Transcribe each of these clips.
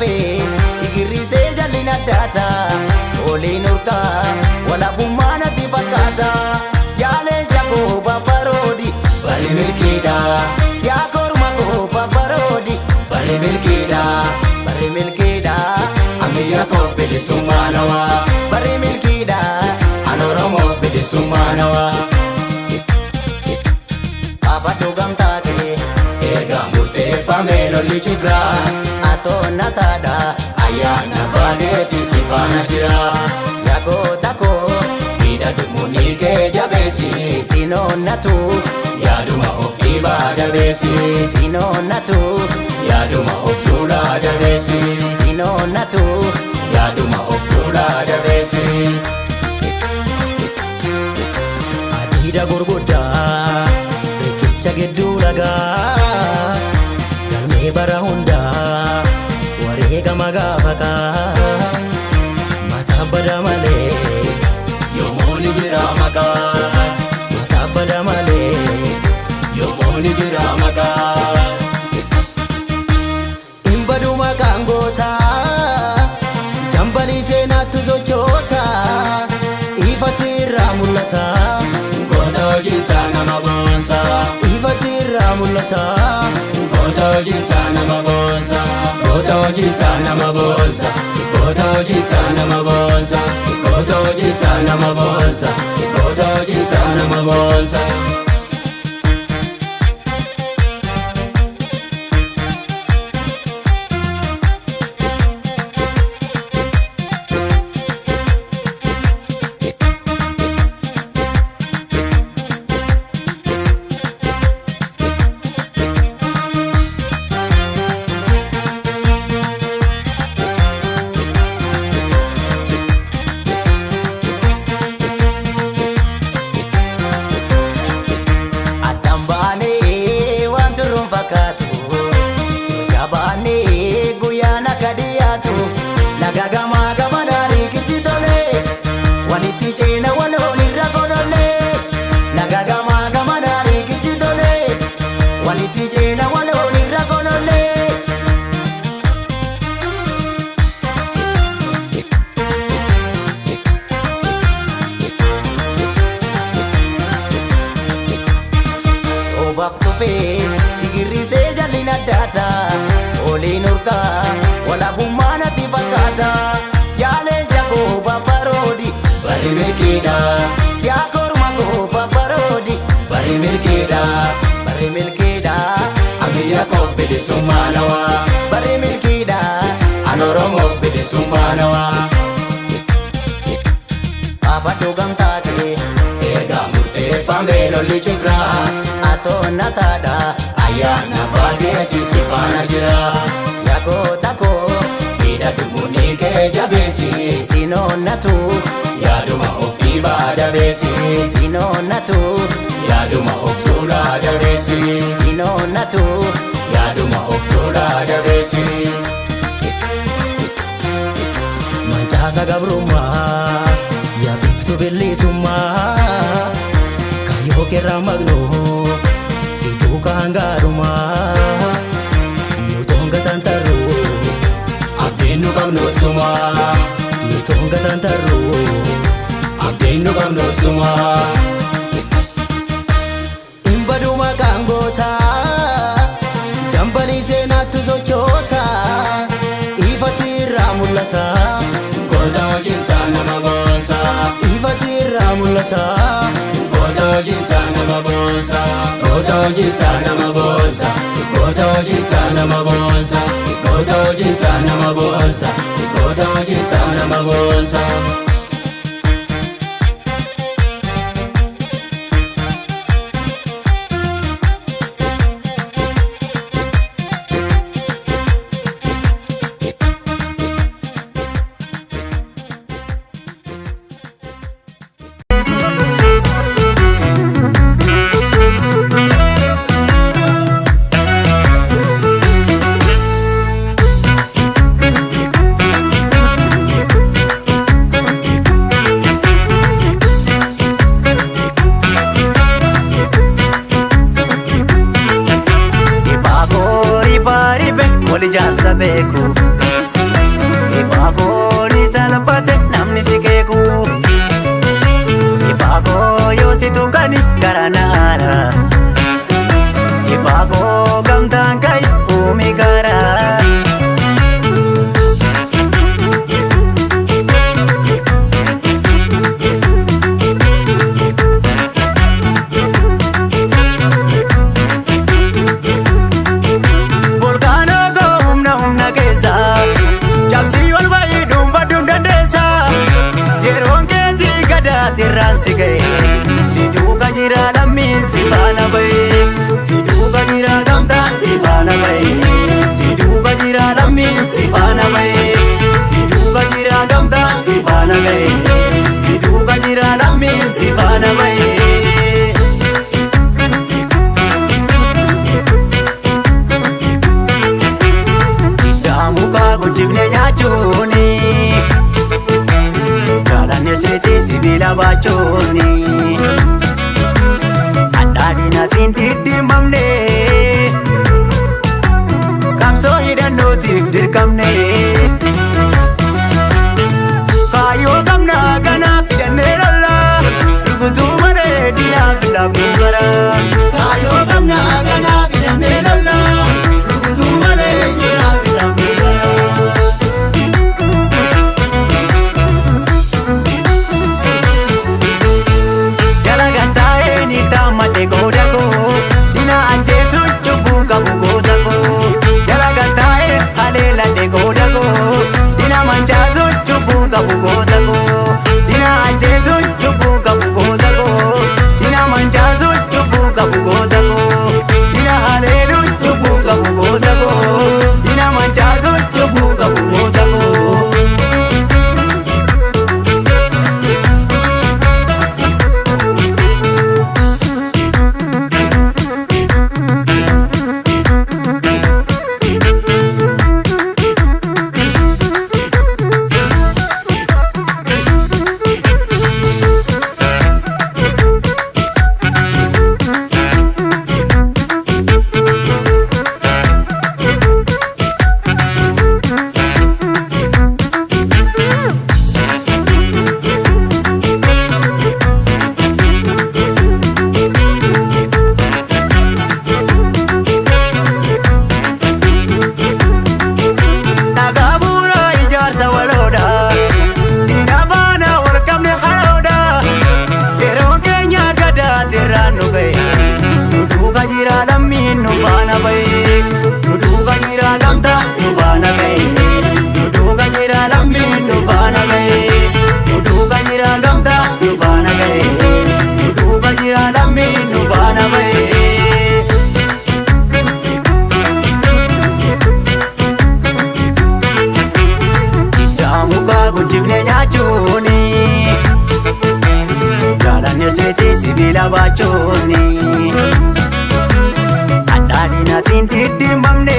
tufee tigirrisee jalli naddaata oliin urgaa walaabummaa natti fakkaata yaaleen jakoo babaroodi Barri milkiidha. Yaa korma koo babaroodi Barri milkiidha. Barri milkiidha. Ammayyaa koof bilisummaa nawaa. Barri milkiidha. An Oromoof bilisummaa nawaa. Kaafadhu gamtaa kee. Erga murteeffame lolli cifraa. Atoonna taadha. Ayyaana baaneeti si faana jira. Yaa goota koo. Hidhadhu mudhii kee jabeessi. Sinoonnatu. Yaaduma of dhiibaa dabeessi. Sinoonnatu. Yaaduma of tuulaa dabeessi. Sinoonnatu. Yaaduma of tuulaa dabeessi. Adiida gurguddaa riqicha gidduu lagaa galmee bara hundaa wareegama gaafa kaa mataa bada malee Yoomuu ni jira maqaa. Mataa bada malee Yoomuu ni jira maqaa. Hin badu maqaan gootaa dambalii seenaattu sochoosa ifatti irraa mul'ata. Goota hojiisaa nama boonsa. Ifatti irraa mul'ata. Goota hojiisaa nama boonsa. Goota hojiisaa nama boonsa. Goota hojiisaa nama boonsa. Goota hojiisaa nama boonsa. Goota hojiisaa nama boonsa. Addaan baanee waan turruun fakkaatu jabaannee guyyaan akka dhiyaatu laga gamaa gamanaa riikichi tolee walitti ceena waloon irra godhollee laga gamaa gamanaa riikichi tolee walitti ceena waloon irra godhollee. Obaaf tufee tigirrisee jalli naddaata oliin urgaa walaabummaa natti fakkaata yaaleen jakoo babaroodi Barri milkiidha. Yaa korma koo babaroodi Barri milkiidha. Barri milkiidha. Ammayyaa koof bilisummaa nawaa. Barri milkiidha. An Oromoof bilisummaa nawaa. Kaafadhu gamtaa kee. Erga murteeffame lolli cifraa. Atoonna taadha. Ayyaana baaneeti si faana jira. Yaa goota koo. Hidhadhu mudhii kee jabeessi. Sinoonnatu. Yaaduma of dhiibaa dabeessi. Sinoonnatu. Yaaduma of tuulaa dabeessi. Sinoonnatu. Yaaduma of tuulaa dabeessi. Mancaasa gabrummaa yaa biftu bilisummaa kayyoo keerraa maqnoo si duukaa hangaadhumaa nutoon gatantarru. Abdiin nu qabnu sumaa. Nutoon gatantarru. Abdiin nu qabnu sumaa. Hin badu maqaan gootaa dambalii seenaattu sochoosa ifatti irraa mul'ata. Goota hojiisaa nama boonsa. Ifatti irraa mul'ata. Goota hojiisaa nama boonsa. Goota hojiisaa nama boonsa. Goota hojiisaa nama boonsa. Goota hojiisaa nama boonsa. Goota hojiisaa nama boonsa. Dhibbaa koo riba ribe wal ijaarsa beeku. gara naara. Ifaakoo gamtaan kai uumi gara. Volkaanoo koo humna humna keessa cabsii ol bahii dhuunfadhuun dandeessa. Yeroon keetii gadaati irraan si ga'e, si duuka jira lammiin si faana ba'e, si duuka jira gamtaan si faana ba'e, si duuka jira lammiin si faana ba'e, si duuka jira gamtaan si faana ba'e, si duuka jira lammiin si faana ba'e. Daamukaa guddifne nyaachuuni, jaalanne seetii sibiila baachuuni, addaadhinaatiin diddiimamne, qabsoo hidhannootiif dirqamne. Kaayyoo qabnaa kanaaf hidhannee lolla, rukutuu malee diinaaf laafnu bara. Kaayyoo qabnaa kanaaf hidhannee lolla, rukutuu malee diinaaf laafnu bara. Jala gattaa'ee ni taammadhe gooda koo, dina ajjeesuun cubbuu qabu goota koo. Jala gattaa'ee haleeladhe gooda koo, dina mancaasuun cubbuu qabu goota koo. Dina ajjeesuun cubbuu qabu goota koo, dina mancaasuun cubbuu qabu goota koo. Dina haleeluun cubbuu qabu goota koo, dina mancaasuun cubbuu qabu goota koo. Dhagaa bu'uuraa ijaarsa waloodha. Diina baana wal qabne haroodha. Yeroon keenya gadaati irraan nu ga'e. Nu duuka jira lammiin nu faana ba'e. Nu duuka jira gamtaan nu faana ba'e. Nu duuka jira lammiin nu faana ba'e. Nu duuka jira gamtaan nu faana ba'e. Nu duuka jira lammiin nu faana ba'e. Daamukaa guddifne nyaachuuni, jaalanne seetii sibiila baachuuni, addaadhinaatiin diddiimamne,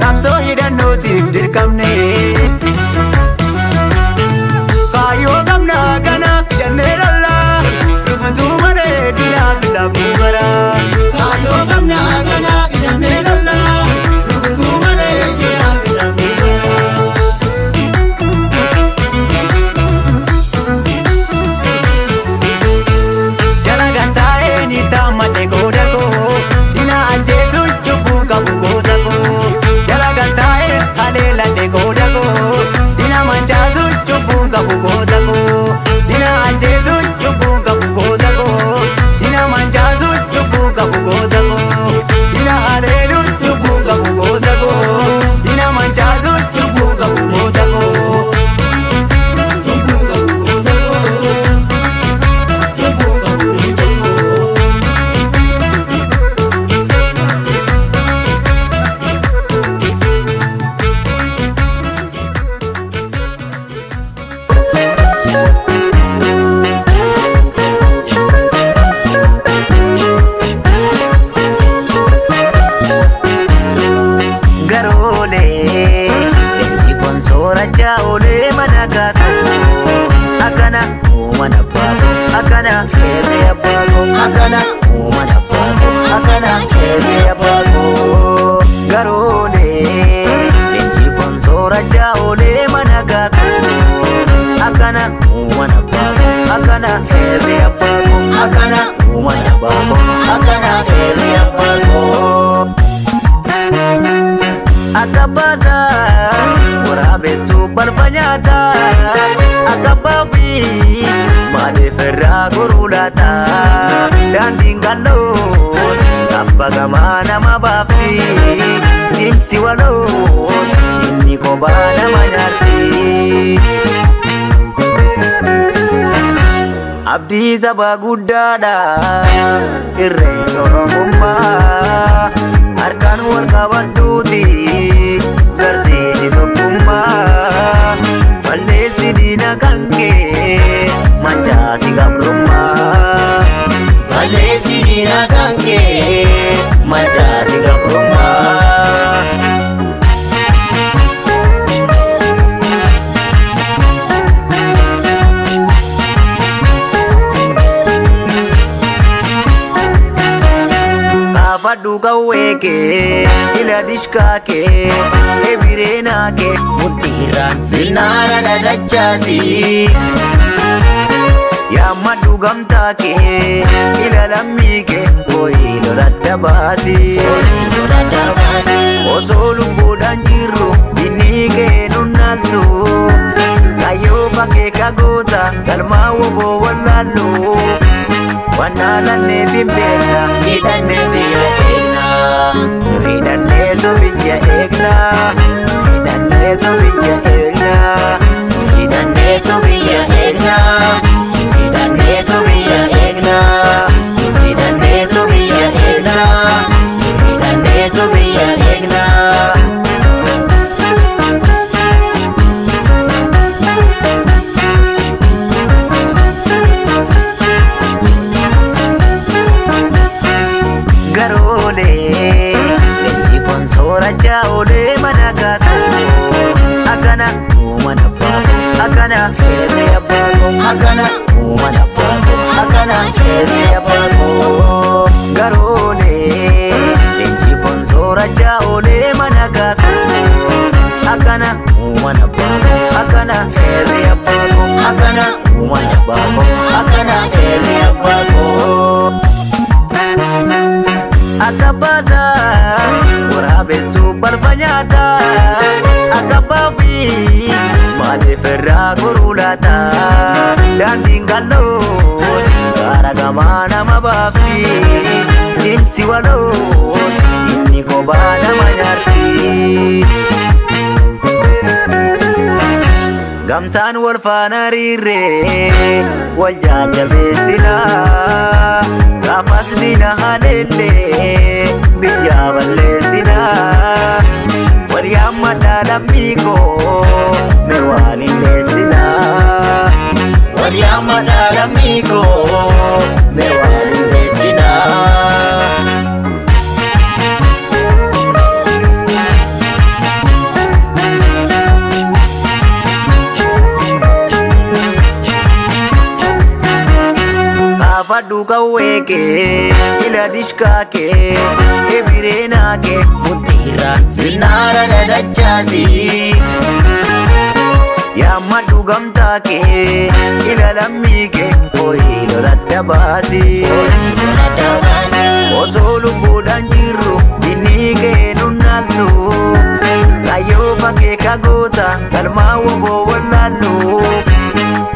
qabsoo hidhannootiif dirqamne. Kaayyoo qabnaa kanaaf hidhannee lolla, rukutuu malee diinaaf laafnu bara. Kaayyoo qabnaa kanaaf hidhannee lolla, rukutuu malee diinaaf laafnu bara. Jala gattaa'ee ni taammadhe gooda koo, dina ajjeesuun cubbuu qabu goota koo. Jala gattaa'ee haleeladhe gooda koo, dina mancaasuun cubbuu qabu goota koo. Dina ajjeesuun cubbuu qabu goota koo, dina mancaasuun cubbuu qabu goota koo. Dina haleeluun cubbuu qabu goota koo, dina mancaasuun cubbuu qabu goota koo. Cubbuu qabu goota koo. Cubbuu qabu goota koo. Garoolee leenji foon soorachaa oolee mana kaakuu, akkana uuman abbaako, akkana keerri abbaako, akkana uuman abbaako, akkana keerri abbaako. Garoolee leenji foon soorachaa oolee mana kaakuu, akkana uuman abbaako, Akkana heerri abbaa koo akkana uumaan abbaa koo akkana heerri abbaa koo. Akka baasaa waraabessuu balfa nyaataa akka baafii maaliif irraa goruu laata daandiin qal'oon abba gamaa nama baafti cimsi waloon inni kophaa nama nyaarti. Abdii saba guddaadha irreen oromummaa harkaan wal qabadhuuti garsiisi tokkummaa balleessi diina kan kee mancaasi gabrummaa. Balleessi diina kan kee mancaasi gabrummaa. Kaafadhu qawwee kee ila dishkaa kee ebireenaa kee Mudhiirraan zilnaara dhadhachaasi. Yaammadhu gamtaa kee ila lammii kee hooyi loladda baasi. Osoo lubbuudhaan jirru inni kee nunnaaltu kayyoo bakkee kagoota galmaa woboo wallaallu wannaalanneef hin beekna Hidhannee biyya eegna. Nu hidhanneetu biyya eegna hidhanneetu biyya eegna. Hidhanneetu biyya eegna. Hidhanneetu biyya eegna. Hidhanneetu biyya eegna. Hidhanneetu biyya eegna. Garoolee leenji foon soorachaa oolee mana kaakuu akkana uuman abbaa koo akkana heerri abbaa koo Akkana uumaan abbaa koo akkana heerri abbaa koo. Garoolee leenji foon soorachaa oolee mana kaakuu akkana uuman abbaa koo akkana heerri abbaa koo Akkana uumaan abbaa koo akkana heerri abbaa koo. Akka baasaa waraabessuu balfa nyaataa akka baafii maaliif irraa goruu laata daandiin qal'oon gaara gamaa nama baafti cimsi waloon inni kophaa nama nyaarti. Gamtaan wal faana riirree wal jajjabeessinaa gaafas diina haleellee biyya balleessinaa wal yaammadhaa lammii koo mee waan hin dheessinaa. Wal yaammadhaa lammii koo mee waan hin dheessinaa. Kaafadhu qawwee kee ila dishkaa kee ebireenaa kee Mudhiirraan zilnaara dhadhachaasi. Yaammadhu gamtaa kee ila lammii kee hooyi loladda baasi. Osoo lubbuudhaan jirru inni kee nunnaaltu kayyoo bakkee kagoota galmaa woboo wallaallu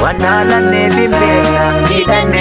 wannaalanneef hin beekna Hidhannee